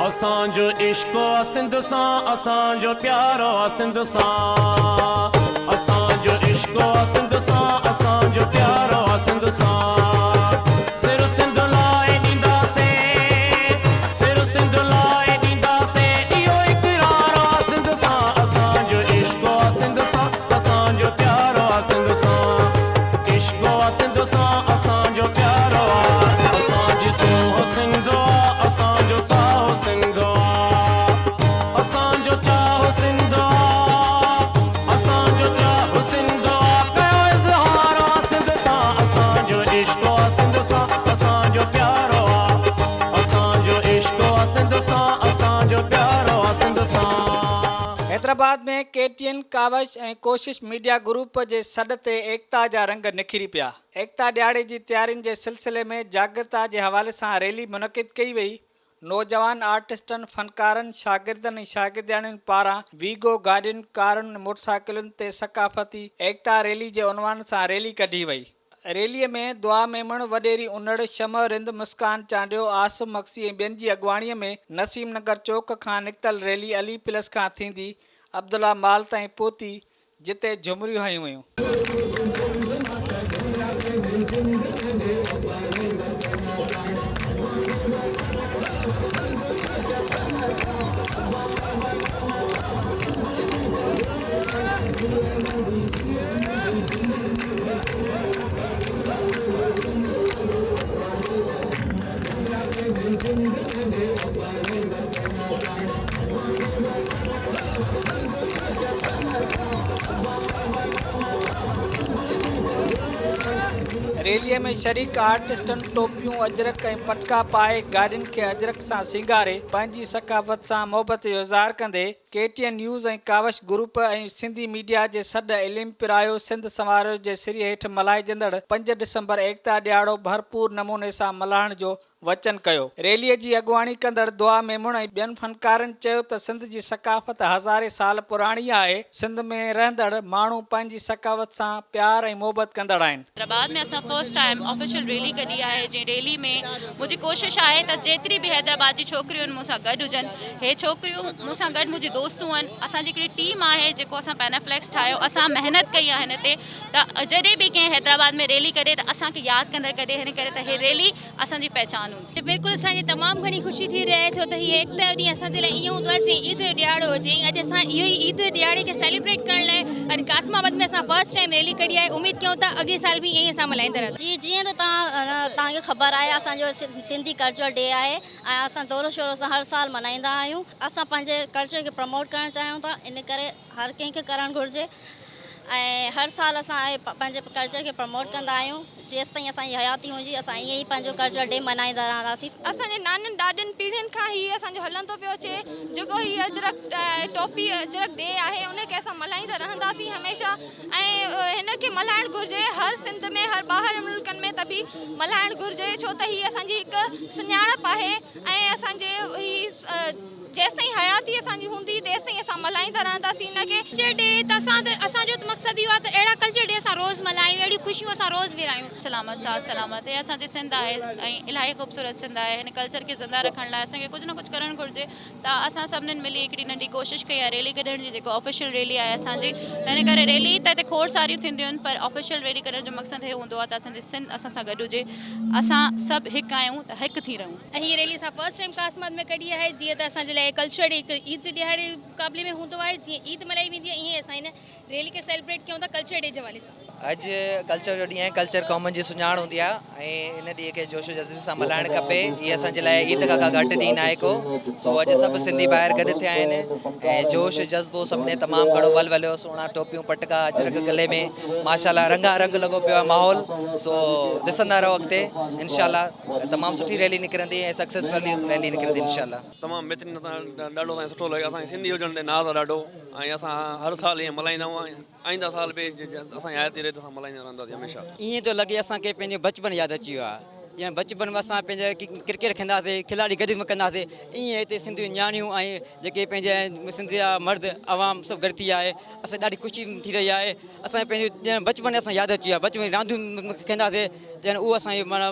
اسان جو عشق آ سنڌ سان اسان جو پيار آ سنڌ سان اسان جو عشق آ سنڌ سان اسان جو پيار آ سنڌ سان سر سنڌ لاء ڏينداسين سر سنڌ لاء ڏينداسين اهو اقرار آ سنڌ سان اسان جو عشق آ سنڌ سان اسان جو پيار آ سنڌ سان عشق آ سنڌ سان اسان جو پيار آ اسان جي سونهن سنڌ آ اسان جو ساهه سنڌ آ اسان جو چاهه سنڌ آ اسان جو چاهه سنڌ آ ڪيو اظهار آ سنڌ سان اسان جو عشق آ سنڌ سان اسان جو پيار آ اسان جو عشق آ سنڌ سان اسان جو پيار آ سنڌ سان. Hyderabad ۾ K T N, Kawish ۽ Koshish media group جي سڏ تي ايڪتا جا رنگ نکري پيا. ايڪتا ڏهاڙي جي تيارين جي سلسلي ۾ جاڳرتا جي حوالي سان ريلي منعقد ڪئي وئي. نوجوان آرٽسٽن، فنڪارن، شاگردن ۽ شاگردياڻين پاران ويگو گاڏين، ڪارن ۽ موٽرسائيڪلن تي ثقافتي ايڪتا ريلي جي عنوان سان ريلي ڪڍي وئي. ريلي ۾ دعا ميمڻ، وڏيري انڙ، شمع رند، مسڪان چانڊيو، عاصم مگسي ۽ ٻين جي اڳواڻي ۾ نسيم نگر چوڪ کان نڪتل ريلي علي پلس کان ٿيندي عبدالله مال تائين پهتي جتي جهمريون هنيون ويون. ريلي ۾ شريڪ آرٽسٽن ٽوپيون، اجرڪ ۽ پٽڪا پائي گاڏين کي اجرڪ سان سينگاري پنهنجي ثقافت سان محبت جو اظهار ڪندي K T N news ۽ Kawish group ۽ Sindhi media جي سڏ علم پرايو سنڌ سنواريو جي سري هيٺ ملهائجندڙ پنج ڊسمبر ايڪتا ڏهاڙو ڀرپور نموني سان ملهائڻ جو وچن ڪيو. ريلي جي اڳواڻي ڪندڙ دعا ميمڻ ۽ ٻين فنڪارن چيو ته سنڌ جي ثقافت هزارين سال پراڻي آهي، سنڌ ۾ رهندڙ ماڻهو پنهنجي ثقافت سان پيار ۽ محبت ڪندڙ آهن. حيدرآباد ۾ اسان فرسٽ ٽائيم آفيشل ريلي ڪڍي آهي جنهن ريلي ۾ منهنجي ڪوشش آهي ته جيتري به حيدرآباد جي ڇوڪريون آهن مون سان گڏ هجن هي ڇوڪريون مون سان گڏ منهنجي دوستون آهن اسان جي هڪڙي ٽيم آهي جيڪو اسان پينافليڪس ٺاهيو اسان محنت ڪئي آهي هن تي ته جڏهن به ڪنهن حيدرآباد ۾ ريلي ڪڍي ته اسان کي ياد ڪندڙ ڪڍي هن ڪري ته هي ريلي اسان جي پهچان هوندي. بلڪل اسان کي تمام گهڻي خوشي ٿي رهي آهي ڇو ته هي ايڪتا جو ڏينهن اسان جي لاء ائين هوندو آهي جيئن عيد جو ڏهاڙو هجي ۽ اڄ اسان اهو ئي عيد جي ڏهاڙي کي سيليبريٽ ڪرڻ لاء اڄ قاسم آباد ۾ اسان فرسٽ ٽائيم ريلي ڪڍي آهي اميد ڪيون ٿا اڳئين سال به ائين ئي اسان ملهائيندا رهنداسين. جي جيئن ته توهان توهان کي خبر آهي اسان جو سنڌي ڪلچر ڊي آهي ۽ اسان زور شور سان هر سال ملهائيندا آهيون اسان پنهنجي ڪلچر کي پروموٽ ڪرڻ چاهيون ٿا ان ڪري هر ڪنهن کي ڪرڻ گهرجي ۽ هر سال اسان پنهنجي ڪلچر کي پروموٽ ڪندا آهيون جيستائين اسان جي حياتي هجي اسان ائين ئي پنهنجو ڪلچر ڊي ملهائيندا رهنداسين. اسان جي نانن ڏاڏن پيڙهين کان هي اسان جو هلندو پيو اچي جيڪو هي اجرڪ ٽوپي اجرڪ ڊي آهي ان کي اسان ملهائيندا رهنداسين هميشه ۽ هن کي ملهائڻ گهرجي هر سنڌ ۾ هر ٻاهر ملڪن ۾ ته به ملهائڻ گهرجي ڇو ته هي اسان جي هڪ سڃاڻپ آهي ۽ اسان جي هي جيستائين حياتي اسان جي هوندي تيستائين اسان ملهائيندا رهنداسين ان کي. ڪلچر ڊي ته اسان ته اسان جو ته مقصد اهو آهي ته اهڙا ڪلچر ڊي اسان روز ملهايون اهڙيون خوشيون اسان روز ورهايون. سلامت ساٿ سلامت هي اسان جي سنڌ آهي ۽ الاهي خوبصورت سنڌ آهي هن ڪلچر کي زنده رکڻ لاء اسان کي ڪجهه نه ڪجهه ڪرڻ گهرجي ته اسان سڀنين ملي هڪڙي ننڍي ڪوشش ڪئي آهي ريلي ڪڍڻ جي جيڪو آفيشل ريلي آهي اسان جي هن ڪري ريلي ته هتي کوڙ ساريون ٿينديون آهن پر آفيشل ريلي ڪڍڻ جو مقصد هي هوندو آهي ته اسان جي سنڌ اسان سان گڏ هجي اسان سڀ هڪ آهيون ته هڪ ٿي رهون. ۽ هيء ريلي اسان فرسٽ ٽائيم قاسم آباد ۾ ڪڍي آهي جيئن ته اسان جي لاء ڪلچر ڊي هڪ عيد جي ڏهاڙي مقابلي ۾ هوندو آهي جيئن عيد ملهائي ويندي آهي ائين ئي اسان هن ريلي کي سيلبريٽ ڪيون ٿا ڪلچر ڊي جي حوالي سان. اڄ ڪلچر جو ڏينهن آهي ڪلچر قومن جي سڃاڻ هوندي آهي ۽ ان ڏينهن کي جوش و جذبي سان ملهائڻ کپي هي اسان جي لاء عيد کان ڪا گهٽ ڏينهن ناهي ڪو سو اڄ سڀ سنڌي ڀائر گڏ ٿيا آهن ۽ جوش جذبو سڀني تمام گهڻو ولوليو سهڻا ٽوپيون پٽڪا اجرڪ گلي ۾ ماشاء الله رنگا رنگ لڳو پيو آهي ماحول سو ڏسندا رهو اڳتي انشاء الله تمام سٺي ريلي نڪرندي ۽ سڪسيسفل ريلي نڪرندي انشاء الله. تمام بهترين اسان ڏاڍو اسان کي سٺو لڳو اسان کي سنڌي هجڻ تي ناز آ ڏاڍو ۽ اسان هر سال ائين ملهائيندا آهيون آئنده سال به اسان جي حياتي رهي ته اسان ملهائيندا رهنداسين هميشه. ائين ٿو لڳي اسان کي پنهنجو بچپن ياد اچي ويو آهي جيئن بچپن ۾ اسان پنهنجا ڪرڪيٽ کيڏندا هئاسين کلاڙي گڏ ڪندا هئاسين ائين هتي سنڌ جون نياڻيون ۽ جيڪي پنهنجي سنڌ جا مرد عوام سڀ گڏ ٿي ويا آهي اسان کي ڏاڍي خوشي ٿي رهي آهي اسان کي پنهنجو ڄڻ بچپن اسان ياد اچي ويو آهي بچپن ۾ رانديون کيڏندا هئاسين. ڄڻ اهو اسان کي معنيٰ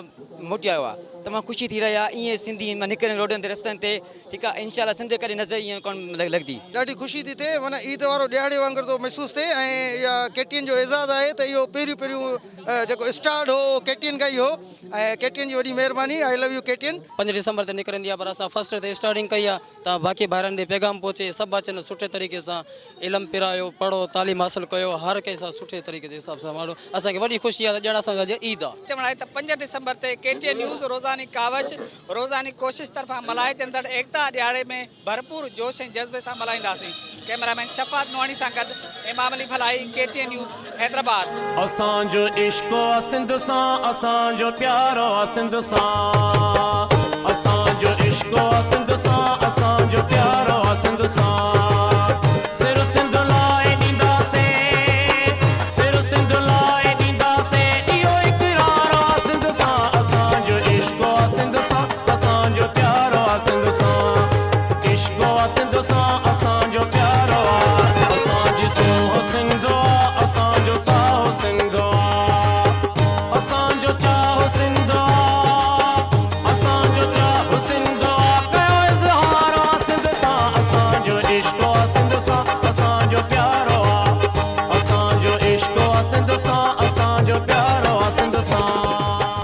موٽي آيو آهي تمام خوشي ٿي رهي آهي ائين سنڌي نڪرن روڊن تي رستن تي ٺيڪ آهي انشاء الله سنڌ ڪڏهن نظر ائين ڪونه لڳندي. ڏاڍي خوشي ٿي ٿئي معنيٰ عيد وارو ڏهاڙي وانگر ٿو محسوس ٿئي ۽ اها ڪي ٽي اين جو اعزاز آهي ته اهو پهريون پهريون جيڪو اسٽارٽ هو اهو ڪي ٽي اين کان ئي هو ۽ ڪي ٽي اين جي وڏي مهرباني آئي لو يو ڪي ٽي اين. پنج ڊسمبر تي نڪرندي آهي پر اسان فرسٽ تي اسٽارٽنگ ڪئي آهي ته باقي ڀائرن ڏي پيغام پهچي سڀ اچن سٺي طريقي سان علم پرايو پڙهو تعليم حاصل ڪيو هر ڪنهن سان سٺي طريقي جي حساب سان ماڻهو اسان کي وڏي خوشي آهي ته ڄڻ اسان جو اڄ عيد آهي. چوڻ آهي ته پنج ڊسمبر تي ڪي ٽي اين نيوز روزاني ڪاوش روزاني ڪوشش طرفان ملهائجندڙ ايڪتا ڏهاڙي ۾ ڀرپور جوش ۽ جذبي سان ملهائينداسين. ڪئميرامين شفاعت نوحاڻي سان گڏ Imam Ali Bhalai, K T N news, Hyderabad. اسان جو عشق آ سنڌ سان اسان جو پيار آ سنڌ سان اسان جو عشق آ سنڌ سان اسان جو پيار آ سنڌ سان سر سنڌ لاء ڏينداسين سر سنڌ لاء ڏينداسين اهو اقرار آ سنڌ سان اسان جو عشق آ سنڌ سان اسان جو پيار آ سنڌ سان عشق آ سنڌ سان.